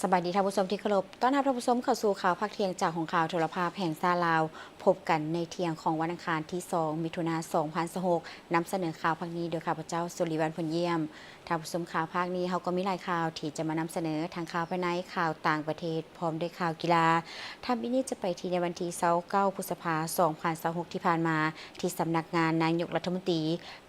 ສະບາຍດີທ່ານຜູ້ຊົມທີ່ເຄົາລົບ, ຕ້ອນຮັບທ່ານຜູ້ຊົມເຂົ້າສູ່ຂ່າວພາກທ່ຽງຈາກຫ້ອງຂ່າວໂທລະພາບແຫ່ງຊາດລາວ. ພົບກັນໃນທ່ຽງຂອງວັນອັງຄານທີສອງ ມິຖຸນາ ສອງພັນຊາວຫົກ, ນຳສະເໜີຂ່າວພາກນີ້ໂດຍຂ້າພະເຈົ້າ ສຸລິວັນ ພົນຢ້ຽມ. ທ່ານຜູ້ຊົມ, ຂ່າວພາກນີ້ເຮົາກໍມີຫຼາຍຂ່າວທີ່ຈະມານຳສະເໜີ, ທັງຂ່າວພາຍໃນ, ຂ່າວຕ່າງປະເທດ ພ້ອມດ້ວຍຂ່າວກິລາ. ຖ້າມີນີ້ຈະໄປທີ່ໃນວັນທີຊາວເກົ້າ ພຶດສະພາ ສອງພັນຊາວຫົກ ທີ່ຜ່ານມາ, ທີ່ສຳນັກງານນາຍົກລັດຖະມົນຕີ,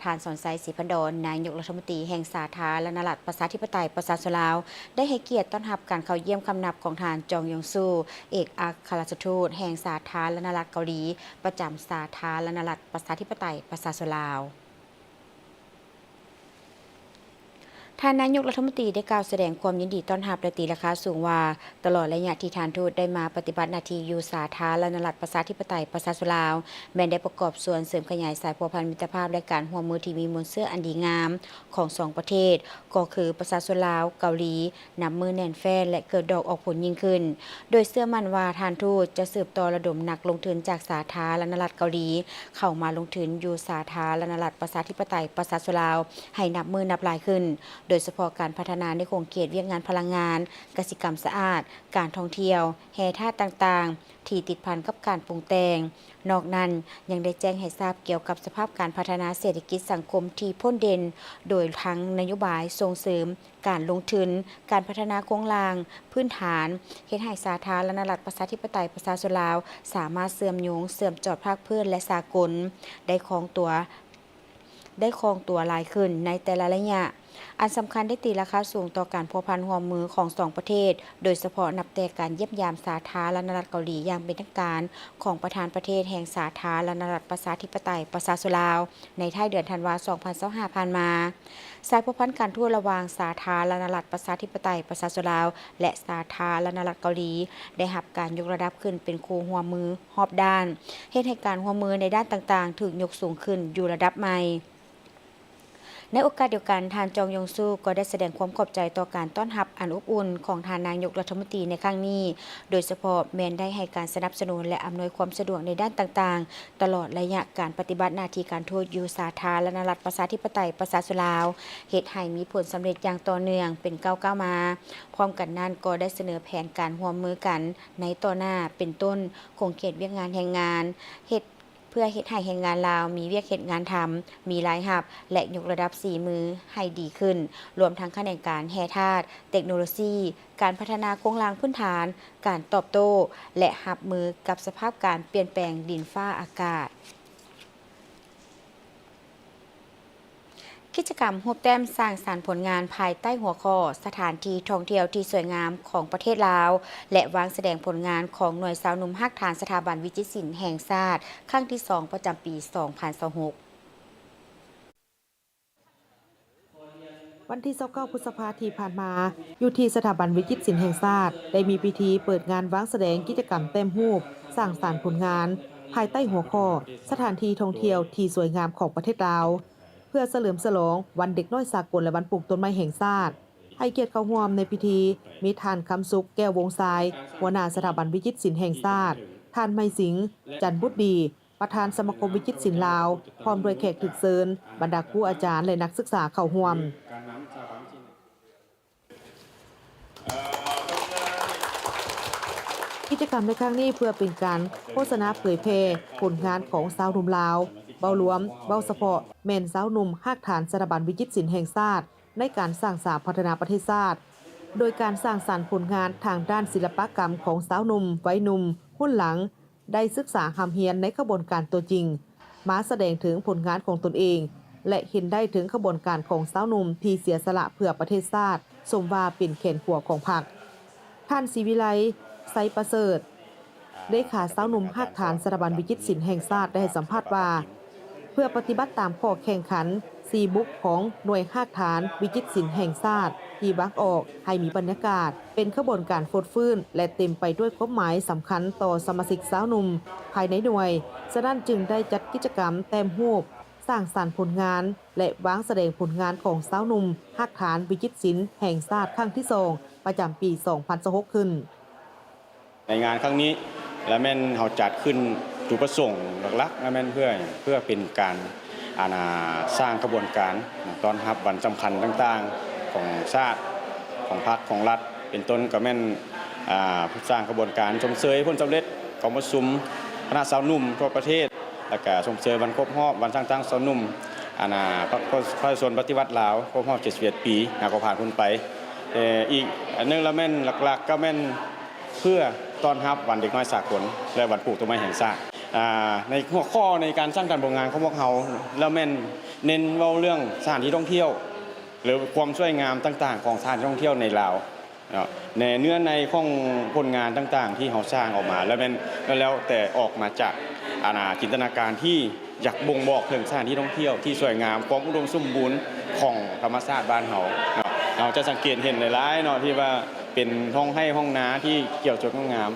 ທ່ານ ສອນໄຊ ສີພັນດອນ ນາຍົກລັດຖະມົນຕີແຫ່ງສາທາລະນະລັດປະຊາທິປະໄຕປະຊາຊົນລາວ ໄດ້ໃຫ້ກຽດຕ້ອນຮັບການເຂົ້າຢ້ຽມຄຳນັບຂອງທ່ານ ຈອງຢອງຊູ ເອກອັກຄະລັດຖະທູດແຫ່ງສາທາລະນະລັດເກົາຫຼີ ປະຈຳສາທາລະນະລັດປະຊາທິປະໄຕປະຊາຊົນລາວ. ທ່ານນາຍົກລັດຖະມົນຕີໄດ້ກ່າວສະແດງຄວາມຍິນດີຕ້ອນຮັບ ແລະ ຕີລາຄາສູງວ່າ ຕະຫຼອດໄລຍະທີ່ທ່ານທູດໄດ້ມາປະຕິບັດໜ້າທີ່ຢູ່ສາທາລະນະລັດປະຊາທິປະໄຕປະຊາຊົນລາວ ແມ່ນໄດ້ປະກອບສ່ວນເສີມຂະຫຍາຍສາຍພົວພັນມິດຕະພາບ ແລະ ການຮ່ວມມືທີ່ມີມູນເຊື້ອອັນດີງາມຂອງສອງປະເທດ ກໍຄືປະຊາຊົນລາວ-ເກົາຫຼີ ນັບມື້ແໜ້ນແຟ້ນ ແລະ ເກີດດອກອອກຜົນຍິ່ງຂຶ້ນ, ໂດຍເຊື່ອໝັ້ນວ່າທ່ານທູດຈະສືບຕໍ່ລະດົມນັກລົງທຶນຈາກສາທາລະນະລັດເກົາຫຼີ ເຂົ້າມາລົງທຶນຢູ່ສາທາລະນະລັດປະຊາທິປະໄຕປະຊາຊົນລາວໃຫ້ນັບມື້ນັບຫຼາຍຂຶ້ນ, ໂດຍສະເພາະການພັດທະນາໃນຂົງເຂດວຽກງານພະລັງງານ, ກະສິກຳສະອາດ, ການທ່ອງທ່ຽວ, ແຮ່ທາດຕ່າງໆ ທີ່ຕິດພັນກັບການປຸງແຕ່ງ. ນອກນັ້ນ, ຍັງໄດ້ແຈ້ງໃຫ້ຊາບກ່ຽວກັບສະພາບການພັດທະນາເສດຖະກິດສັງຄົມທີ່ພົ້ນເດັ່ນ, ໂດຍທັງນະໂຍບາຍສົ່ງເສີມ ການລົງທຶນ, ການພັດທະນາໂຄງລ່າງພື້ນຖານ ເຮັດໃຫ້ສາທາລະນະລັດປະຊາທິປະໄຕປະຊາຊົນລາວ ສາມາດເຊື່ອມໂຍງ, ເຊື່ອມຈອດພາກພື້ນ ແລະ ສາກົນ ໄດ້ຄ່ອງຕົວ, ໄດ້ຄ່ອງຕົວຫຼາຍຂຶ້ນໃນແຕ່ລະໄລຍະ. ອັນສຳຄັນໄດ້ຕີລາຄາສູງຕໍ່ການພົວພັນຮ່ວມມືຂອງສອງປະເທດ, ໂດຍສະເພາະນັບແຕ່ການຢ້ຽມຢາມສາທາລະນະລັດເກົາຫຼີຢ່າງເປັນທາງການຂອງປະທານປະເທດແຫ່ງສາທາລະນະລັດປະຊາທິປະໄຕປະຊາຊົນລາວ ໃນທ້າຍເດືອນທັນວາ ສອງພັນຊາວຫ້າ ຜ່ານມາ. ສາຍພົວພັນການທູດລະຫວ່າງສາທາລະນະລັດປະຊາທິປະໄຕປະຊາຊົນລາວ ແລະ ສາທາລະນະລັດເກົາຫຼີ ໄດ້ຮັບການຍົກລະດັບຂຶ້ນເປັນຄູ່ຮ່ວມມືຮອບດ້ານ, ເຮັດໃຫ້ການຮ່ວມມືໃນດ້ານຕ່າງໆຖືກຍົກສູງຂຶ້ນຢູ່ລະດັບໃໝ່. ໃນໂອກາດດຽວກັນ, ທ່ານ ຈອງຢອງຊູ ກໍໄດ້ສະແດງຄວາມຂອບໃຈຕໍ່ການຕ້ອນຮັບອັນອົບອຸ່ນຂອງທ່ານນາຍົກລັດຖະມົນຕີໃນຄັ້ງນີ້, ໂດຍສະເພາະແມ່ນໄດ້ໃຫ້ການສະໜັບສະໜູນ ແລະ ອຳນວຍຄວາມສະດວກໃນດ້ານຕ່າງໆ ຕະຫຼອດໄລຍະການປະຕິບັດໜ້າທີ່ການທູດຢູ່ສາທາລະນະລັດປະຊາທິປະໄຕປະຊາຊົນລາວ, ເຮັດໃຫ້ມີຜົນສຳເລັດຢ່າງຕໍ່ເນື່ອງເປັນກ້າວໆມາ. ພ້ອມກັນນັ້ນກໍໄດ້ສະເໜີແຜນການຮ່ວມມືກັນໃນຕໍ່ໜ້າ, ເປັນຕົ້ນ ຂົງເຂດວຽກງານແຮງງານ, ເຮັດ ເພື່ອເຮັດໃຫ້ແຮງງານລາວມີວຽກເຮັດງານທຳ, ມີລາຍຮັບ ແລະ ຍົກລະດັບສີມືໃຫ້ດີຂຶ້ນ, ລວມທັງຂະແໜງການແຮ່ທາດ, ເຕັກໂນໂລຊີ, ການພັດທະນາໂຄງລ່າງພື້ນຖານ, ການຕອບໂຕ້ ແລະ ຮັບມືກັບສະພາບການປ່ຽນແປງດິນຟ້າອາກາດ. ກິດຈະກຳຮູບແຕ້ມສ້າງສັນຜົນງານພາຍໃຕ້ຫົວຂໍ້ ສະຖານທີ່ທ່ອງທ່ຽວທີ່ສວຍງາມຂອງປະເທດລາວ ແລະ ວາງສະແດງຜົນງານຂອງໜ່ວຍຊາວໜຸ່ມຮາກຖານສະຖາບັນວິຈິດສິນແຫ່ງຊາດ ຄັ້ງທີສອງ ປະຈຳປີສອງພັນຊາວຫົກ. ວັນທີຊາວເກົ້າ ພຶດສະພາທີ່ຜ່ານມາ, ຢູ່ທີ່ສະຖາບັນວິຈິດສິນແຫ່ງຊາດ ໄດ້ມີພິທີເປີດງານວາງສະແດງກິດຈະກຳແຕ້ມຮູບສ້າງສັນຜົນງານ ພາຍໃຕ້ຫົວຂໍ້ ສະຖານທີ່ທ່ອງທ່ຽວທີ່ສວຍງາມຂອງປະເທດລາວ ເພື່ອສະເຫຼີມສະຫຼອງວັນເດັກນ້ອຍສາກົນ ແລະ ວັນປູກຕົ້ນໄມ້ແຫ່ງຊາດ. ໃຫ້ກຽດເຂົ້າຮ່ວມໃນພິທີ ມີທ່ານ ຄຳສຸກ ແກ້ວວົງຊາຍ ຫົວໜ້າສະຖາບັນວິຈິດສິນແຫ່ງຊາດ, ທ່ານ ໄມສິງ ຈັນບຸດດີ ປະທານສະມາຄົມວິຈິດສິນລາວ ພ້ອມດ້ວຍແຂກຖືກເຊີນ, ບັນດາຄູອາຈານ ແລະ ນັກສຶກສາເຂົ້າຮ່ວມ. ກິດຈະກຳໃນຄັ້ງນີ້ເພື່ອເປັນການໂຄສະນາເຜີຍແຜ່ຜົນງານຂອງຊາວໜຸ່ມລາວ, ເວົ້າລວມ, ເວົ້າສະເພາະ ແມ່ນຊາວໜຸ່ມຮາກຖານສະຖາບັນວິຈິດສິນແຫ່ງຊາດ ໃນການສ້າງສາພັດທະນາປະເທດຊາດ, ໂດຍການສ້າງສັນຜົນງານທາງດ້ານສິລະປະກຳຂອງຊາວໜຸ່ມ, ໄວໜຸ່ມ, ຮຸ່ນຫຼັງ ໄດ້ສຶກສາຮ່ຳຮຽນໃນຂະບວນການຕົວຈິງ, ມາສະແດງເຖິງຜົນງານຂອງຕົນເອງ ແລະ ເຫັນໄດ້ເຖິງຂະບວນການຂອງຊາວໜຸ່ມທີ່ເສຍສະຫຼະເພື່ອປະເທດຊາດ, ຊົມວ່າເປັນແຂນຂວາຂອງພັກ. ທ່ານ ສີວິໄລ ໄຊປະເສີດ ເລຂາຊາວໜຸ່ມຮາກຖານສະຖາບັນວິຈິດສິນແຫ່ງຊາດ ໄດ້ໃຫ້ສຳພາດວ່າ ເພື່ອປະຕິບັດຕາມຂໍ້ແຂ່ງຂັນສີ່ບຸກຂອງໜ່ວຍຮາກຖານວິຈິດສິນແຫ່ງຊາດທີ່ວາງອອກໃຫ້ມີບັນຍາກາດເປັນຂະບວນການຟົດຟື້ນ ແລະ ເຕັມໄປດ້ວຍຄວາມໝາຍສຳຄັນຕໍ່ສະມາຊິກຊາວໜຸ່ມພາຍໃນໜ່ວຍ, ສະນັ້ນຈຶ່ງໄດ້ຈັດກິດຈະກຳແຕ້ມຮູບ, ສ້າງສັນຜົນງານ ແລະ ວາງສະແດງຜົນງານຂອງຊາວໜຸ່ມຮາກຖານວິຈິດສິນແຫ່ງຊາດຄັ້ງທີສອງ ປະຈຳປີສອງພັນຊາວຫົກ ຂຶ້ນ. ໃນງານຄັ້ງນີ້ ລະແມ່ນເຮົາຈັດຂຶ້ນ ຈຸດປະສົງຫຼັກໆ ລະແມ່ນເພື່ອຫຍັງ? ເພື່ອເປັນການ ອັນ ອາ ສ້າງຂະບວນການນະ ຕ້ອນຮັບວັນສຳຄັນຕ່າງໆ ຂອງຊາດ, ຂອງພັກ, ຂອງລັດ, ເປັນຕົ້ນກໍແມ່ນ ອ່າ ສ້າງຂະບວນການຊົມເຊີຍຜົນສຳເລັດກອງປະຊຸມຄະນະຊາວໜຸ່ມທົ່ວປະເທດ ແລ້ວກະຊົມເຊີຍວັນຄົບຮອບວັນສ້າງຕັ້ງຊາວໜຸ່ມ ອັນນ່າ ປະຊາຊົນປະຕິວັດລາວຄົບຮອບເຈັດສິບເອັດປີ ຫາກໍຜ່ານພົ້ນໄປ. ເອີ ອີກອັນໜຶ່ງລະແມ່ນ ຫຼັກໆກໍແມ່ນເພື່ອຕ້ອນຮັບວັນເດັກນ້ອຍສາກົນ ແລະ ວັນປູກຕົ້ນໄມ້ແຫ່ງຊາດ. ອ່າ ໃນຫົວຂໍ້ໃນການສ້າງສະໜັບຜົນງານຂອງພວກເຮົາລະແມ່ນເນັ້ນເວົ້າເລື່ອງສະຖານທີ່ທ່ອງທ່ຽວ ຫຼື ຄວາມສວຍງາມຕ່າງໆຂອງສະຖານທີ່ທ່ອງທ່ຽວໃນລາວ ເນາະ ໃນເນື້ອໃນຂອງຜົນງານຕ່າງໆທີ່ເຮົາສ້າງອອກມາ ແລ້ວແມ່ນ ແລ້ວແຕ່ອອກມາຈາກ ອັນນ່າ ຈິນຕະນາການທີ່ຢາກບົ່ງບອກເຖິງສະຖານທີ່ທ່ອງທ່ຽວທີ່ສວຍງາມ ຄວາມອຸດົມສົມບູນຂອງທຳມະຊາດບ້ານເຮົາເນາະ. ເຮົາຈະສັງເກດເຫັນຫຼາຍໆເນາະ ທີ່ວ່າເປັນຮ່ອງໄຮ່ຮ່ອງນາທີ່ຂຽວສົດງົດງາມ.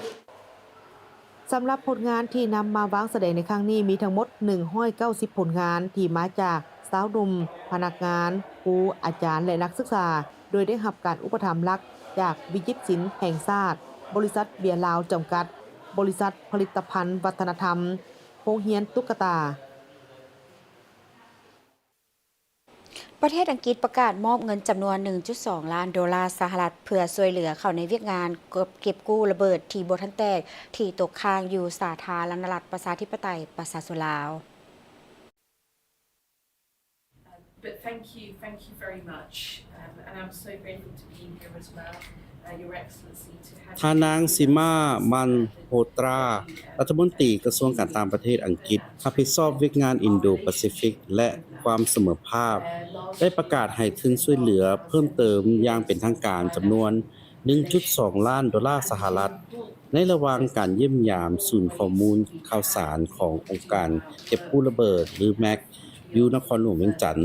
ສຳລັບຜົນງານທີ່ນຳມາວາງສະແດງໃນຄັ້ງນີ້ ມີທັງໝົດໜຶ່ງຮ້ອຍເກົ້າສິບຜົນງານ ທີ່ມາຈາກຊາວໜຸ່ມ, ພະນັກງານ, ຄູ, ອາຈານ ແລະ ນັກສຶກສາ ໂດຍໄດ້ຮັບການອຸປະຖຳຫຼັກຈາກວິຈິດສິນແຫ່ງຊາດ, ບໍລິສັດເບຍລາວຈຳກັດ, ບໍລິສັດຜະລິດຕະພັນວັດທະນະທຳ, ໂຮງຮຽນຕຸກກະຕາ. ປະເທດອັງກິດປະກາດມອບເງິນຈຳນວນໜຶ່ງຈຸດສອງລ້ານໂດລາສະຫະລັດ ເພື່ອຊ່ວຍເຫຼືອເຂົ້າໃນວຽກງານເກັບກູ້ລະເບີດທີ່ບໍ່ທັນແຕກ ທີ່ຕົກຄ້າງຢູ່ສາທາລະນະລັດປະຊາທິປະໄຕປະຊາຊົນລາວ. But thank you, thank you very much, um, and I'm so grateful to be here as well. ທ່ານນາງ ຊີມາ ມັນໂຮຕຣາ ລັດຖະມົນຕີກະຊວງການຕ່າງປະເທດອັງກິດ ຮັບຜິດຊອບວຽກງານອິນໂດປາຊີຟິກ ແລະ ຄວາມສະເໝີພາບ ໄດ້ປະກາດໃຫ້ທຶນຊ່ວຍເຫຼືອເພີ່ມເຕີມຢ່າງເປັນທາງການຈຳນວນໜຶ່ງຈຸດສອງລ້ານໂດລາສະຫະລັດ ໃນລະຫວ່າງການຢ້ຽມຢາມສູນຂໍ້ມູນຂ່າວສານຂອງອົງການເກັບກູ້ລະເບີດ ຫຼື ແມັກ ຢູ່ນະຄອນຫຼວງວຽງຈັນ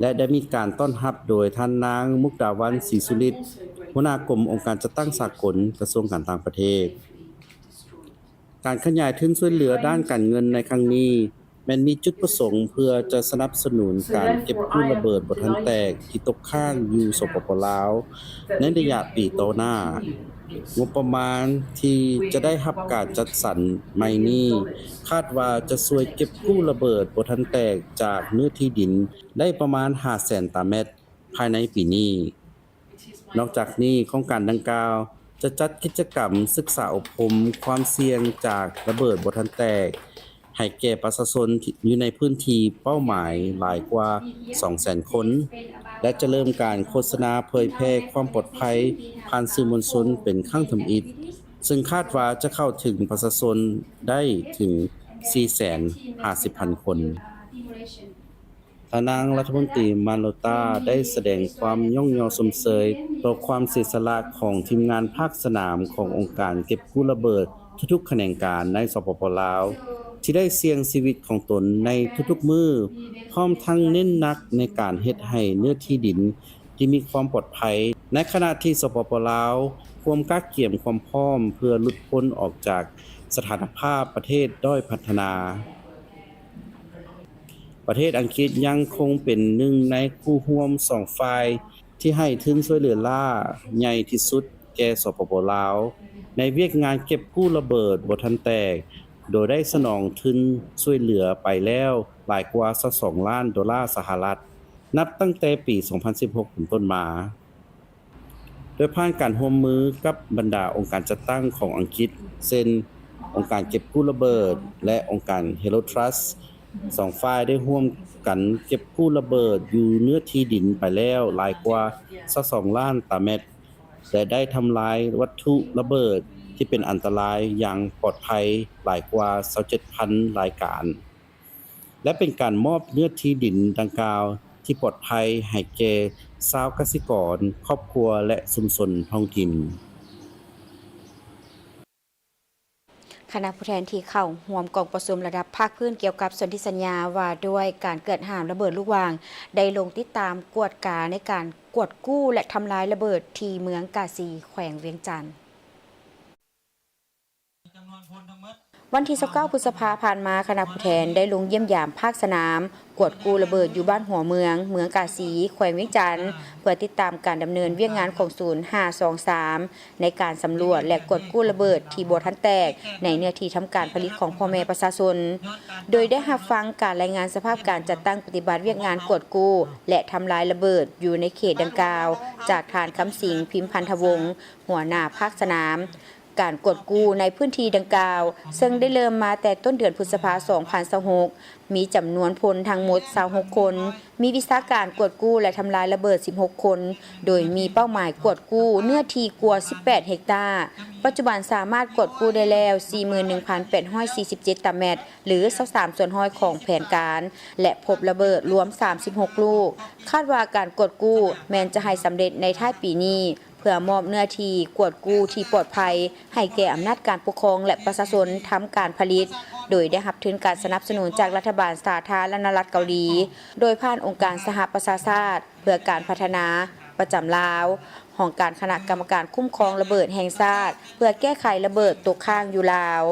ແລະ ໄດ້ມີການຕ້ອນຮັບໂດຍທ່ານນາງ ມຸກດາວັນ ສີສຸລິດ ຫົວໜ້າກົມອົງການຈັດຕັ້ງສາກົນ ກະຊວງການຕ່າງປະເທດ. ການຂະຫຍາຍທຶນຊ່ວຍເຫຼືອດ້ານການເງິນໃນຄັ້ງນີ້ ແມ່ນມີຈຸດປະສົງເພື່ອຈະສະໜັບສະໜູນການເກັບກູ້ລະເບີດບໍ່ທັນແຕກທີ່ຕົກຄ້າງຢູ່ ສປປ ລາວ ໃນໄລຍະປີຕໍ່ໜ້າ. ງົບປະມານທີ່ຈະໄດ້ຮັບການຈັດສັນໃໝ່ນີ້ ຄາດວ່າຈະຊ່ວຍເກັບກູ້ລະເບີດບໍ່ທັນແຕກຈາກເນື້ອທີ່ດິນ ໄດ້ປະມານຫ້າແສນຕາແມັດພາຍໃນປີນີ້. ນອກຈາກນີ້, ໂຄງການດັ່ງກ່າວຈະຈັດກິດຈະກຳສຶກສາອົບຮົມຄວາມສ່ຽງຈາກລະເບີດບໍ່ທັນແຕກ ໃຫ້ແກ່ປະຊາຊົນທີ່ຢູ່ໃນພື້ນທີ່ເປົ້າໝາຍຫຼາຍກວ່າສອງແສນຄົນ ແລະ ຈະເລີ່ມການໂຄສະນາເຜີຍແຜ່ຄວາມປອດໄພຜ່ານສື່ມວນຊົນເປັນຄັ້ງທຳອິດ, ເຊິ່ງຄາດວ່າຈະເຂົ້າເຖິງປະຊາຊົນໄດ້ເຖິງສີ່ແສນຫ້າສິບພັນຄົນ. ທ່ານນາງລັດຖະມົນຕີ ມາໂນຕາ ໄດ້ສະແດງຄວາມຍ້ອງຍໍຊົມເຊີຍຕໍ່ຄວາມເສຍສະຫຼະຂອງທີມງານພາກສະໜາມຂອງອົງການເກັບກູ້ລະເບີດທຸກໆຂະແໜງການໃນ ສປປ ລາວ ທີ່ໄດ້ສ່ຽງຊີວິດຂອງຕົນໃນທຸກໆມື້, ພ້ອມທັງເນັ້ນໜັກໃນການເຮັດໃຫ້ເນື້ອທີ່ດິນທີ່ມີຄວາມປອດໄພ, ໃນຂະນະທີ່ ສປປ ລາວ ກວມກະກຽມຄວາມພ້ອມເພື່ອຫຼຸດພົ້ນອອກຈາກສະຖານະພາບປະເທດດ້ອຍພັດທະນາ. ປະເທດອັງກິດຍັງຄົງເປັນໜຶ່ງໃນຄູ່ຮ່ວມສອງຝ່າຍທີ່ໃຫ້ທຶນຊ່ວຍເຫຼືອລ້າໃຫຍ່ທີ່ສຸດແກ່ ສປປ ລາວ ໃນວຽກງານເກັບກູ້ລະເບີດບໍ່ທັນແຕກ, ໂດຍໄດ້ສະໜອງທຶນຊ່ວຍເຫຼືອໄປແລ້ວຫຼາຍກວ່າຊາວສອງລ້ານໂດລາສະຫະລັດ ນັບຕັ້ງແຕ່ປີສອງພັນສິບຫົກເປັນຕົ້ນມາ. ໂດຍຜ່ານການຮ່ວມມືກັບບັນດາອົງການຈັດຕັ້ງຂອງອັງກິດ ເຊັ່ນ ອົງການເກັບກູ້ລະເບີດ ແລະ ອົງການ Hero Trust, ສອງຝ່າຍໄດ້ຮ່ວມກັນເກັບກູ້ລະເບີດຢູ່ເນື້ອທີ່ດິນໄປແລ້ວຫຼາຍກວ່າຊາວສອງລ້ານຕາແມັດ ແລະ ໄດ້ທຳລາຍວັດຖຸລະເບີດທີ່ເປັນອັນຕະລາຍຢ່າງປອດໄພຫຼາຍກວ່າຊາວເຈັດພັນລາຍການ. ແລະ ເປັນການມອບເນື້ອທີ່ດິນດັ່ງກ່າວທີ່ປອດໄພໃຫ້ແກ່ຊາວກະສິກອນ, ຄອບຄົວ ແລະ ຊຸມຊົນທ້ອງຖິ່ນ. ຄະນະຜູ້ແທນທີ່ເຂົ້າຮ່ວມກອງປະຊຸມລະດັບພາກພື້ນກ່ຽວກັບສົນທິສັນຍາວ່າດ້ວຍການເກີດຫາມລະເບີດລູກຫວ່າງ ໄດ້ລົງຕິດຕາມກວດກາໃນການກວດກູ້ ແລະ ທຳລາຍລະເບີດທີ່ເມືອງກາສີ ແຂວງວຽງຈັນ. ວັນທີຊາວເກົ້າ ພຶດສະພາຜ່ານມາ, ຄະນະຜູ້ແທນໄດ້ລົງຢ້ຽມຢາມພາກສະໜາມ ກວດກູ້ລະເບີດຢູ່ບ້ານຫົວເມືອງ, ເມືອງກາສີ, ແຂວງວຽງຈັນ ເພື່ອຕິດຕາມການດຳເນີນວຽກງານຂອງສູນຫ້າສອງສາມ ໃນການສຳຫຼວດ ແລະ ກວດກູ້ລະເບີດທີ່ບໍ່ທັນແຕກ ໃນເນື້ອທີ່ທຳການຜະລິດຂອງພໍ່ແມ່ປະຊາຊົນ, ໂດຍໄດ້ຮັບຟັງການລາຍງານສະພາບການຈັດຕັ້ງປະຕິບັດວຽກງານກວດກູ້ ແລະ ທຳລາຍລະເບີດຢູ່ໃນເຂດດັ່ງກ່າວ ຈາກທ່ານ ຄຳສິງ ພິມພັນທະວົງ ຫົວໜ້າພາກສະໜາມ. ການກວດກູ້ໃນພື້ນທີ່ດັ່ງກ່າວ ເຊິ່ງໄດ້ເລີ່ມມາແຕ່ຕົ້ນເດືອນພຶດສະພາ ສອງພັນຊາວຫົກ ມີຈຳນວນພົນທັງໝົດ ຊາວຫົກຄົນ, ມີວິຊາການກວດກູ້ ແລະ ທຳລາຍລະເບີດ ສິບຫົກຄົນ, ໂດຍມີເປົ້າໝາຍກວດກູ້ເນື້ອທີ່ກວ່າ ສິບແປດເຮັກຕາ. ປັດຈຸບັນສາມາດກວດກູ້ໄດ້ແລ້ວ ສີ່ໝື່ນໜຶ່ງພັນແປດຮ້ອຍສີ່ສິບເຈັດຕາແມັດ ຫຼື ຊາວສາມສ່ວນຮ້ອຍຂອງແຜນການ ແລະ ພົບລະເບີດລວມ ສາມສິບຫົກລູກ. ຄາດວ່າການກວດກູ້ແມ່ນຈະໃຫ້ສຳເລັດໃນທ້າຍປີນີ້ ເພື່ອມອບເນື້ອທີ່ກວດກູ້ທີ່ປອດໄພໃຫ້ແກ່ອຳນາດການປົກຄອງ ແລະ ປະຊາຊົນທຳການຜະລິດ, ໂດຍໄດ້ຮັບທຶນການສະໜັບສະໜູນຈາກລັດຖະບານສາທາລະນະລັດເກົາຫຼີ, ໂດຍຜ່ານອົງການສະຫະປະຊາຊາດເພື່ອການພັດທະນາປະຈຳລາວ, ຫ້ອງການຄະນະກຳມະການຄຸ້ມຄອງລະເບີດແຫ່ງຊາດ ເພື່ອແກ້ໄຂລະເບີດຕົກຄ້າງຢູ່ລາວ.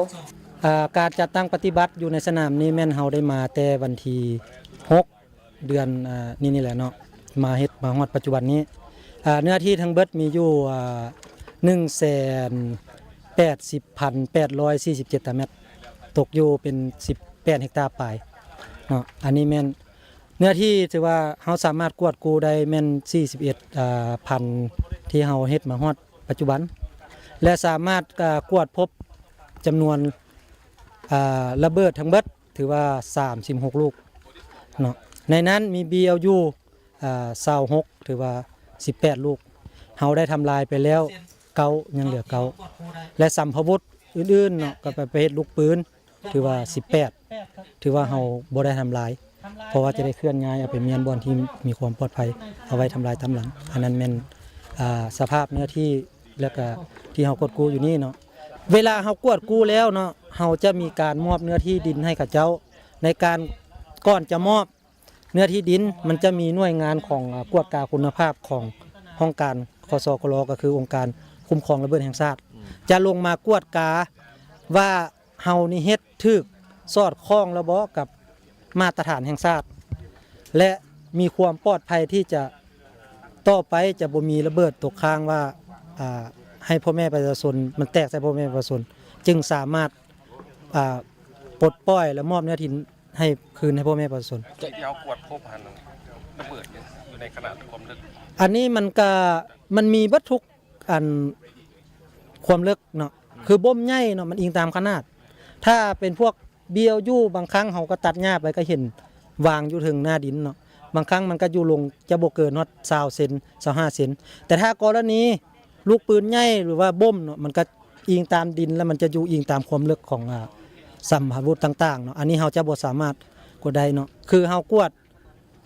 ອ່າ ການຈັດຕັ້ງປະຕິບັດຢູ່ໃນສະໜາມນີ້ແມ່ນເຮົາໄດ້ມາແຕ່ວັນທີຫົກ ເດືອນ ອ່າ ນີ້ ນີ້ແຫຼະເນາະ ມາເຮັດມາຮອດປັດຈຸບັນນີ້. ອ່າ ເນື້ອທີ່ທັງເບິດມີຢູ່ ອ່າ ໜຶ່ງແສນແປດສິບພັນແປດຮ້ອຍສີ່ສິບເຈັດຕາແມັດ, ຕົກຢູ່ເປັນສິບແປດເຮັກຕາປາຍເນາະ. ອັນນີ້ແມ່ນເນື້ອທີ່ທີ່ວ່າເຮົາສາມາດກວດກູ້ໄດ້ແມ່ນສີ່ສິບເອັດ ອ່າ ພັນ ທີ່ເຮົາເຮັດມາຮອດປັດຈຸບັນ ແລະ ສາມາດ ອ່າ ກວດພົບຈຳນວນ ອ່າ ລະເບີດທັງເບິດ ຖືວ່າສາມສິບຫົກລູກເນາະ, ໃນນັ້ນມີ ບີແອລຢູ ອ່າ ຊາວຫົກ ຖືວ່າສິບແປດລູກ, ເຮົາໄດ້ທຳລາຍໄປແລ້ວເກົ້າ ຍັງເຫຼືອເກົ້າ ແລະ ສຳພະວຸດອື່ນໆເນາະ ກໍໄປ ໄປເຮັດລູກປືນ ຖືວ່າສິບແປດ ຖືວ່າເຮົາບໍ່ໄດ້ທຳລາຍ ເພາະວ່າຈະໄດ້ເຄື່ອນຍ້າຍເອົາໄປມ້ຽນບ່ອນທີ່ມີຄວາມປອດໄພ ເອົາໄວ້ທຳລາຍຕາມຫຼັງ. ອັນນັ້ນແມ່ນ ອ່າ ສະພາບເນື້ອທີ່ ແລ້ວກະທີ່ເຮົາກວດກູ້ຢູ່ນີ້ເນາະ. ເວລາເຮົາກວດກູ້ແລ້ວເນາະ ເຮົາຈະມີການມອບເນື້ອທີ່ດິນໃຫ້ເຂົາເຈົ້າ. ໃນການ ກ່ອນຈະມອບເນື້ອທີ່ດິນ ມັນຈະມີໜ່ວຍງານຂອງ ອາ ກວດກາຄຸນນະພາບຂອງຫ້ອງການ ຄສກລ ກໍຄືອົງການຄຸ້ມຄອງລະເບີດແຫ່ງຊາດ ຈະລົງມາກວດກາວ່າ ເຮົານີ້ເຮັດຖືກສອດຄ່ອງແລ້ວບໍ່ກັບມາດຕະຖານແຫ່ງຊາດ ແລະ ມີຄວາມປອດໄພທີ່ຈະ ຕໍ່ໄປຈະບໍ່ມີລະເບີດຕົກຄ້າງວ່າ ອ່າ ໃຫ້ພໍ່ແມ່ປະຊາຊົນ ມັນແຕກໃສ່ພໍ່ແມ່ປະຊາຊົນ ຈຶ່ງສາມາດ ອ່າ ປົດປ່ອຍ ແລະ ມອບເນື້ອທີ່ໃຫ້ຄືນໃຫ້ພໍ່ແມ່ປະຊາຊົນ. ຈະເອົາກວດພົບຫັ້ນລະເບີດຢູ່ໃນຂະໜາດຄວາມເລິກ ອັນນີ້ມັນກະ ມັນມີເບິດທຸກ ອັນ ຄວາມເລິກເນາະ ຄືບົ້ມໃຫຍ່ເນາະ ມັນອີງຕາມຂະໜາດ. ຖ້າເປັນພວກ ບີແອລຢູ ບາງຄັ້ງເຮົາກໍຕັດຫຍ້າໄປກໍເຫັນວາງຢູ່ເທິງໜ້າດິນເນາະ, ບາງຄັ້ງມັນກໍຢູ່ລົງຈະບໍ່ເກີນຮອດຊາວເຊັນ ຊາວຫ້າເຊັນ. ແຕ່ຖ້າກໍລະນີລູກປືນໃຫຍ່ ຫຼືວ່າບົ້ມເນາະ ມັນກໍອີງຕາມດິນ ແລ້ວມັນຈະຢູ່ອີງຕາມຄວາມເລິກຂອງ ອາ ສຳພະວຸດຕ່າງໆເນາະ, ອັນນີ້ເຮົາຈະບໍ່ສາມາດກວດໄດ້ເນາະ. ຄືເຮົາກວດ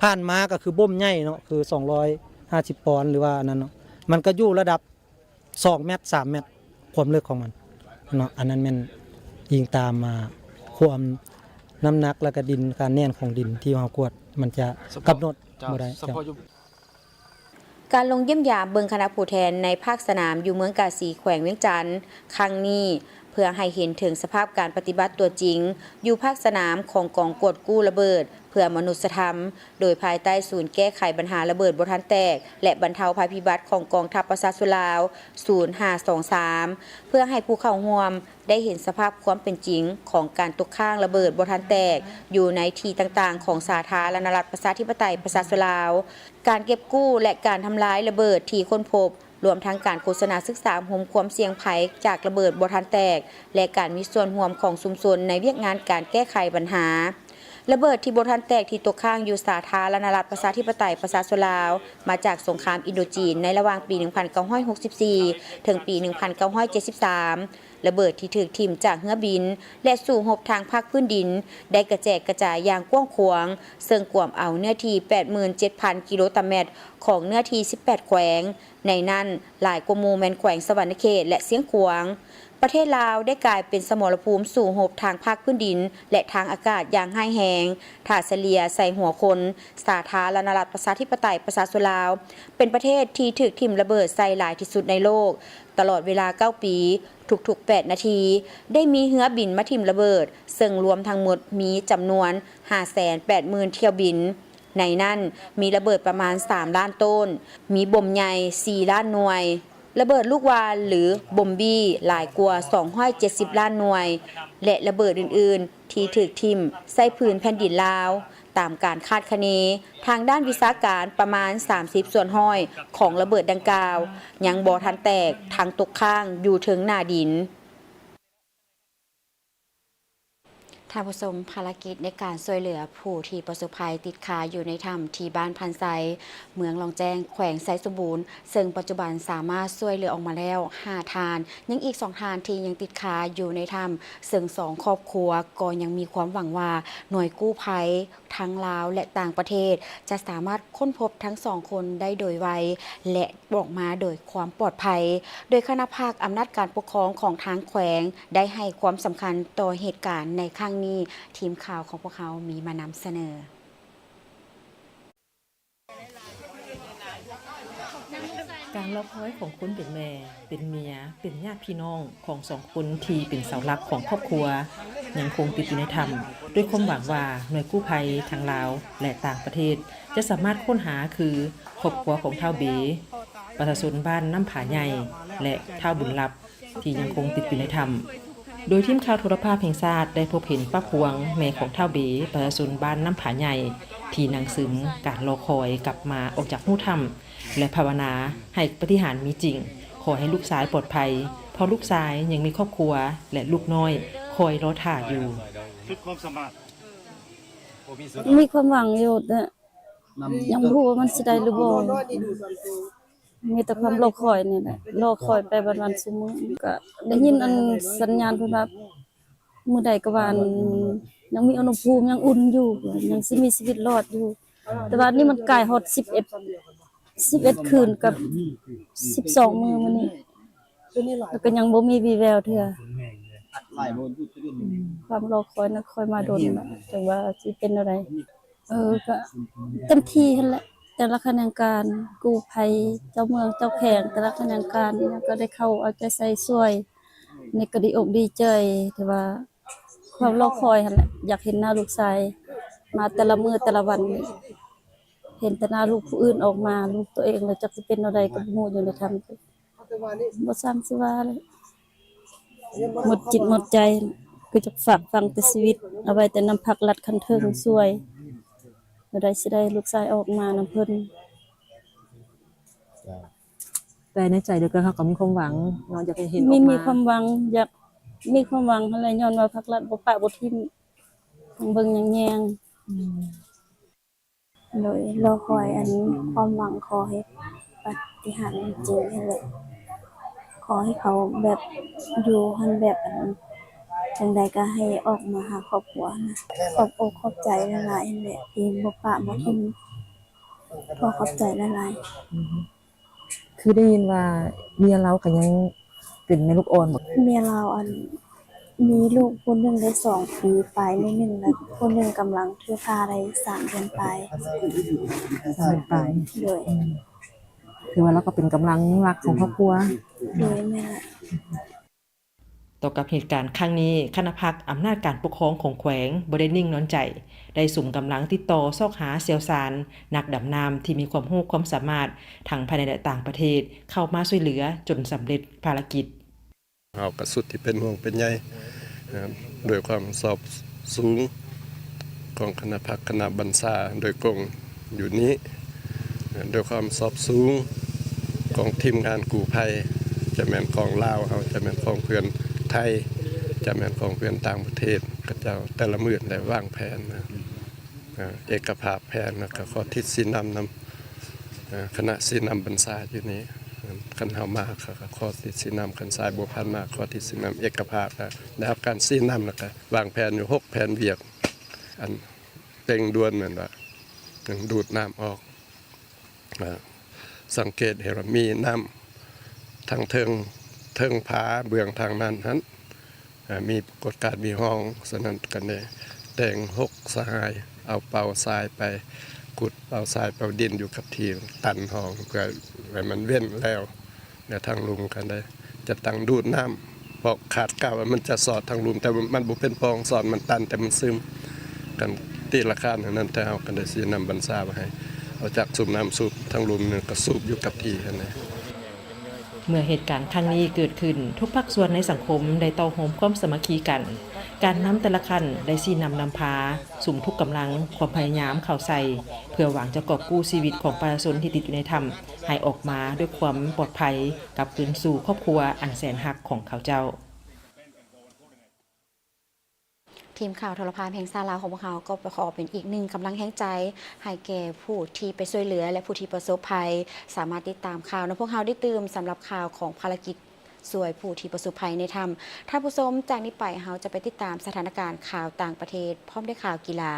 ຜ່ານມາກໍຄືບົ້ມໃຫຍ່ເນາະ ຄືສອງຮ້ອຍຫ້າສິບປອນ ຫຼືວ່າອັນນັ້ນເນາະ ມັນກໍຢູ່ລະດັບສອງແມັດ ສາມແມັດ ຄວາມເລິກຂອງມັນເນາະ. ອັນນັ້ນແມ່ນອີງຕາມ ອ່າ ຄວາມນ້ຳໜັກ ແລ້ວກໍດິນ ການແໜ້ນຂອງດິນທີ່ເຮົາກວດ ມັນຈະກຳນົດບໍ່ໄດ້. ເຈົ້າ. ການລົງຢ້ຽມຢາມເບິ່ງຄະນະຜູ້ແທນໃນພາກສະໜາມຢູ່ເມືອງກາສີ ແຂວງວຽງຈັນ ຄັ້ງນີ້ ເພື່ອໃຫ້ເຫັນເຖິງສະພາບການປະຕິບັດຕົວຈິງຢູ່ພາກສະໜາມຂອງກອງກວດກູ້ລະເບີດເພື່ອມະນຸດສະທຳ ໂດຍພາຍໃຕ້ສູນແກ້ໄຂບັນຫາລະເບີດບໍ່ທັນແຕກ ແລະ ບັນເທົາໄພພິບັດຂອງກອງທັບປະຊາຊົນລາວ ສູນຫ້າສອງສາມ ເພື່ອໃຫ້ຜູ້ເຂົ້າຮ່ວມ ໄດ້ເຫັນສະພາບຄວາມເປັນຈິງຂອງການຕົກຄ້າງລະເບີດບໍ່ທັນແຕກຢູ່ໃນທີ່ຕ່າງໆຂອງສາທາລະນະລັດປະຊາທິປະໄຕປະຊາຊົນລາວ, ການເກັບກູ້ ແລະ ການທຳລາຍລະເບີດທີ່ຄົ້ນພົບ, ລວມທັງການໂຄສະນາສຶກສາໂຮມຄວາມສ່ຽງໄພຈາກລະເບີດບໍ່ທັນແຕກ ແລະ ການມີສ່ວນຮ່ວມຂອງຊຸມຊົນໃນວຽກງານການແກ້ໄຂບັນຫາ. ລະເບີດທີ່ບໍ່ທັນແຕກທີ່ຕົກຄ້າງຢູ່ສາທາລະນະລັດປະຊາທິປະໄຕປະຊາຊົນລາວ ມາຈາກສົງຄາມອິນໂດຈີນໃນລະຫວ່າງປີໜຶ່ງພັນເກົ້າຮ້ອຍຫົກສິບສີ່ ເຖິງປີໜຶ່ງພັນເກົ້າຮ້ອຍເຈັດສິບສາມ. ລະເບີດທີ່ຖືກຖິ້ມຈາກເຮືອບິນ ແລະ ສູ້ຮົບທາງພາກພື້ນດິນ ໄດ້ກະແຈກກະຈາຍຢ່າງກວ້າງຂວາງ, ເຊິ່ງກວມເອົາເນື້ອທີ່ ແປດໝື່ນເຈັດພັນກິໂລຕາແມັດ ຂອງເນື້ອທີ່ ສິບແປດແຂວງ, ໃນນັ້ນ ຫຼາຍກວ່າໝູ່ແມ່ນແຂວງສະຫວັນນະເຂດ ແລະ ຊຽງຂວາງ. ປະເທດລາວໄດ້ກາຍເປັນສະໝໍລະພູມສູ້ຮົບທາງພາກພື້ນດິນ ແລະ ທາງອາກາດຢ່າງຮ້າຍແຮງ. ຖ້າສະເລ່ຍໃສ່ຫົວຄົນ, ສາທາລະນະລັດປະຊາທິປະໄຕປະຊາຊົນລາວ ເປັນປະເທດທີ່ຖືກຖິ້ມລະເບີດໃສ່ຫຼາຍທີ່ສຸດໃນໂລກ. ຕະຫຼອດເວລາເກົ້າປີ, ທຸກໆແປດນາທີ ໄດ້ມີເຮືອບິນມາຖິ້ມລະເບີດ, ເຊິ່ງລວມທັງໝົດມີຈຳນວນຫ້າແສນແປດໝື່ນຖ້ຽວບິນ. ໃນນັ້ນມີລະເບີດປະມານສາມລ້ານໂຕນ, ມີບົມໃຫຍ່ສີ່ລ້ານໜ່ວຍ, ລະເບີດລູກຫວ່ານ ຫຼື ບົມບີ ຫຼາຍກວ່າສອງຮ້ອຍເຈັດສິບລ້ານໜ່ວຍ ແລະ ລະເບີດອື່ນໆທີ່ຖືກຖິ້ມໃສ່ພື້ນແຜ່ນດິນລາວ. ຕາມການຄາດຄະເນທາງດ້ານວິຊາການ, ປະມານສາມສິບສ່ວນຮ້ອຍຂອງລະເບີດດັ່ງກ່າວ ຍັງບໍ່ທັນແຕກ, ທັງຕົກຄ້າງຢູ່ເທິງໜ້າດິນ. ທ່ານຜູ້ຊົມ, ພາລະກິດໃນການຊ່ວຍເຫຼືອຜູ້ທີ່ປະສົບໄພຕິດຄ້າງຢູ່ໃນຖ້ຳທີ່ບ້ານພັນໄຊ, ເມືອງລ່ອງແຈ້ງ, ແຂວງໄຊສົມບູນ, ເຊິ່ງປັດຈຸບັນສາມາດຊ່ວຍເຫຼືອອອກມາແລ້ວຫ້າທ່ານ, ຍັງອີກສອງທ່ານທີ່ຍັງຕິດຄ້າງຢູ່ໃນຖ້ຳ, ເຊິ່ງສອງຄອບຄົວກໍຍັງມີຄວາມຫວັງວ່າໜ່ວຍກູ້ໄພ ທັງລາວ ແລະ ຕ່າງປະເທດ ຈະສາມາດຄົ້ນພົບທັງສອງຄົນໄດ້ໂດຍໄວ ແລະ ອອກມາໂດຍຄວາມປອດໄພ, ໂດຍຄະນະພັກອຳນາດການປົກຄອງຂອງທາງແຂວງໄດ້ໃຫ້ຄວາມສຳຄັນຕໍ່ເຫດການໃນຄັ້ງນີ້. ທີມຂ່າວຂອງພວກເຮົາມີມານຳສະເໜີ. ການລໍຄອຍຂອງຄົນເປັນແມ່, ເປັນເມຍ, ເປັນຍາດພີ່ນ້ອງຂອງສອງຄົນທີ່ເປັນເສົາຫຼັກຂອງຄອບຄົວ ຍັງຄົງຕິດຢູ່ໃນຖ້ຳ, ດ້ວຍຄວາມຫວັງວ່າໜ່ວຍກູ້ໄພທັງລາວ ແລະ ຕ່າງປະເທດ ຈະສາມາດຄົ້ນຫາຄືຄອບຄົວຂອງທ້າວເບ, ປະຊາຊົນບ້ານນ້ຳຜາໃຫຍ່ ແລະ ທ້າວບຸນລັບ ທີ່ຍັງຄົງຕິດຢູ່ໃນຖ້ຳ. ໂດຍທີມຂ່າວໂທລະພາບແຫ່ງຊາດໄດ້ພົບເຫັນປ້າພວງ, ແມ່ຂອງທ້າວເບ, ປະຊາຊົນບ້ານນ້ຳຜາໃຫຍ່ ທີ່ນັ່ງຊຶມການລໍຄອຍກັບມາອອກຈາກຮູຖ້ຳ ແລະ ພາວະນາໃຫ້ປາຕິຫານມີຈິງ, ຂໍໃຫ້ລູກຊາຍປອດໄພ, ເພາະລູກຊາຍຍັງມີຄອບຄົວ ແລະ ລູກນ້ອຍຄອຍລໍຖ້າຢູ່. ສຸດຄວາມສາມາດ. ມີຄວາມຫວັງຢູ່ ແຕ່ຍັງບໍ່ຮູ້ວ່າມັນຊິໄດ້ຫຼືບໍ່. ມີແຕ່ຄວາມລໍຄອຍນີ້ແຫຼະ, ລໍຄອຍໄປວັນໆຊຸມື້. ກະໄດ້ຍິນອັນສັນຍານເພິ່ນວ່າ ມື້ໃດກໍວ່າອັນ ຍັງມີອຸນຫະພູມ ຍັງອຸ່ນຢູ່, ຍັງຊິມີຊີວິດລອດຢູ່. ແຕ່ວ່ານີ້ມັນກາຍຮອດສິບເອັດ ສິບເອັດຄືນກັບສິບສອງມື້ມື້ນີ້ ແລ້ວກໍຍັງບໍ່ມີວີ່ແວວເທື່ອ. ຄວາມລໍຄອຍນັ້ນຄອຍມາດົນແລ້ວ ຈັ່ງວ່າຊິເປັນແນວໃດ. ເອີ ກະເຕັມທີ່ຫັ້ນແຫຼະ, ແຕ່ລະຂະແໜງການ ກູ້ໄພ, ເຈົ້າເມືອງ, ເຈົ້າແຂວງ, ແຕ່ລະຂະແໜງການ ກໍໄດ້ເຂົ້າເອົາໃຈໃສ່ຊ່ວຍ. ນີ້ກໍດີອົກດີໃຈ ແຕ່ວ່າຄວາມລໍຄອຍຫັ້ນແຫຼະ, ຢາກເຫັນໜ້າລູກຊາຍມາແຕ່ລະມື້ແຕ່ລະວັນນີ້. ເຫັນແຕ່ໜ້າລູກຜູ້ອື່ນອອກມາ, ລູກຕົວເອງແລ້ວຈັກຊິເປັນແນວໃດກໍບໍ່ຮູ້ ຢູ່ໃນຖ້ຳ. ບໍ່ຊ່າງຊິວ່າເລີຍ, ໝົດຈິດໝົດໃຈ, ຄືຈະຝາກຝັງແຕ່ຊີວິດເອົາໄວ້ແຕ່ນຳພັກລັດຂັ້ນເທິງຊ່ວຍ, ແນວໃດຊິໄດ້ລູກຊາຍອອກມານຳເພິ່ນ. ເຈົ້າ. ແຕ່ໃນໃຈດຽວກັນເຮົາກໍມີຄວາມຫວັງເນາະ, ຢາກໃຫ້ເຫັນອອກມາ. ມີຄວາມຫວັງ, ຢາກມີຄວາມຫວັງຫັ້ນແຫຼະ, ຍ້ອນວ່າພັກລັດບໍ່ປະບໍ່ຖິ້ມ, ຍັງເບິ່ງຍັງແຍງ. ອືມ. ໂດຍລໍຄອຍອັນຄວາມຫວັງ ຂໍໃຫ້ປາຕິຫານເປັນຈິງຫັ້ນແຫຼະ, ຂໍໃຫ້ເຂົາແບບຢູ່ຫັ້ນແບບອັນ ຈັ່ງໃດກໍໃຫ້ອອກມາຫາຄອບຄົວນະ. ຂອບອົກຂອບໃຈຫຼາຍໆ ຫັ້ນແຫຼະ ທີ່ບໍ່ປະບໍ່ຖິ້ມ, ຂໍຂອບໃຈຫຼາຍໆ. ອືມ. ຄືໄດ້ຍິນວ່າເມຍລາວກໍຍັງເປັນແມ່ລູກອ່ອນບໍ? ເມຍລາວອັນ ມີລູກຜູ້ໜຶ່ງໄດ້ສອງປີປາຍໜ້ອຍໜຶ່ງ ແລະ ຜູ້ໜຶ່ງກຳລັງຖືພາໄດ້ສາມເດືອນປາຍ. ສາມເດືອນປາຍ. ໂດຍ. ອືມ. ຖືວ່າລາວກໍເປັນກຳລັງຫຼັກຂອງຄອບຄົວ. ໂດຍ, ແມ່ນລະ. ຕໍ່ກັບເຫດການຄັ້ງນີ້, ຄະນະພັກອຳນາດການປົກຄອງຂອງແຂວງບໍ່ໄດ້ນິ່ງນອນໃຈ, ໄດ້ສຸມກຳລັງຕິດຕໍ່ຊອກຫາຊ່ຽວຊານ, ນັກດຳນ້ຳທີ່ມີຄວາມຮູ້ຄວາມສາມາດທັງພາຍໃນ ແລະ ຕ່າງປະເທດ ເຂົ້າມາຊ່ວຍເຫຼືອຈົນສຳເລັດພາລະກິດ. ເຮົາກະສຸດທີ່ເປັນຫ່ວງເປັນໃຍ ເອີ ດ້ວຍຄວາມຊອບສູງຂອງຄະນະພັກຄະນະບັນຊາໂດຍກົງຢູ່ນີ້, ດ້ວຍຄວາມຊອບສູງຂອງທີມງານກູ້ໄພ, ຈະແມ່ນຂອງລາວເຮົາ, ຈະແມ່ນຂອງເພື່ອນໄທ, ຈະແມ່ນຂອງເພື່ອນຕ່າງປະເທດ, ເຂົາເຈົ້າແຕ່ລະມື້ໄດ້ວາງແຜນ ເອີ ເອກະພາບແຜນ ແລ້ວກະຂໍທິດຊີ້ນຳນຳ ເອີ ຄະນະຊີ້ນຳບັນຊາຢູ່ນີ້. ຄັນເຮົາມາ ເຂົາກໍຂໍທິດຊີ້ນຳ, ຄັນສາຍບົວພັນມາ ຂໍທິດຊີ້ນຳເອກະພາບ, ແລ້ວໄດ້ຮັບການຊີ້ນຳ ແລ້ວກໍວາງແຜນຢູ່ຫົກແຜນວຽກ, ອັນເລັ່ງດ່ວນແມ່ນວ່າ ໜຶ່ງ ດູດນ້ຳອອກ, ເອີ ສັງເກດເຫັນວ່າມີນ້ຳທາງເທິງ ເທິງຜາເບື້ອງທາງນັ້ນຫັ້ນ ເອີ ມີກົດການມີຮ່ອງ, ສະນັ້ນກໍໄດ້ແຕ່ງຫົກສະຫາຍ ເອົາເປົາຊາຍໄປຂຸດ ເປົາຊາຍເປົາດິນຢູ່ກັບທີ່ ຕັນຮ່ອງເພື່ອໃຫ້ມັນເວັ້ນແລ້ວ ແລະທາງລຸ່ມກໍໄດ້ຈັດຕັ້ງດູດນ້ຳ ເພາະຄາດກະວ່າມັນຈະສອດທາງລຸ່ມ ແຕ່ມັນບໍ່ເປັນປ່ອງສອດ ມັນຕັນ ແຕ່ມັນຊຶມກັນຕີລະຄານນັ້ນ ແຕ່ເຮົາກໍໄດ້ຊີ້ນຳບັນຊາວ່າໃຫ້ເອົາຈັກສູບນ້ຳສູບທາງລຸ່ມ ແລ້ວກໍສູບຢູ່ກັບທີ່ຫັ້ນແຫຼະ. ເມື່ອເຫດການຄັ້ງນີ້ເກີດຂຶ້ນ, ທຸກພາກສ່ວນໃນສັງຄົມໄດ້ຕໍ່ໂຮມຄວາມສາມັກຄີກັນ. ການນຳແຕ່ລະຂັ້ນໄດ້ຊີ້ນຳນຳພາ, ສຸມທຸກກຳລັງ, ຄວາມພະຍາຍາມເຂົ້າໃສ່ ເພື່ອຫວັງຈະກອບກູ້ຊີວິດຂອງປະຊາຊົນທີ່ຕິດຢູ່ໃນຖ້ຳ ໃຫ້ອອກມາດ້ວຍຄວາມປອດໄພ, ກັບຄືນສູ່ຄອບຄົວອັນແສນຮັກຂອງເຂົາເຈົ້າ. ທີມຂ່າວໂທລະພາບແຫ່ງຊາດລາວຂອງພວກເຮົາກໍຂໍເປັນອີກໜຶ່ງກຳລັງແຮງໃຈໃຫ້ແກ່ຜູ້ທີ່ໄປຊ່ວຍເຫຼືອ ແລະ ຜູ້ທີ່ປະສົບໄພ. ສາມາດຕິດຕາມຂ່າວນຳພວກເຮົາໄດ້ຕື່ມ ສຳລັບຂ່າວຂອງພາລະກິດຊ່ວຍຜູ້ທີ່ປະສົບໄພໃນຖ້ຳ. ທ່ານຜູ້ຊົມ, ຈາກນີ້ໄປເຮົາຈະໄປຕິດຕາມສະຖານະການຂ່າວຕ່າງປະເທດ ພ້ອມດ້ວຍຂ່າວກິລາ.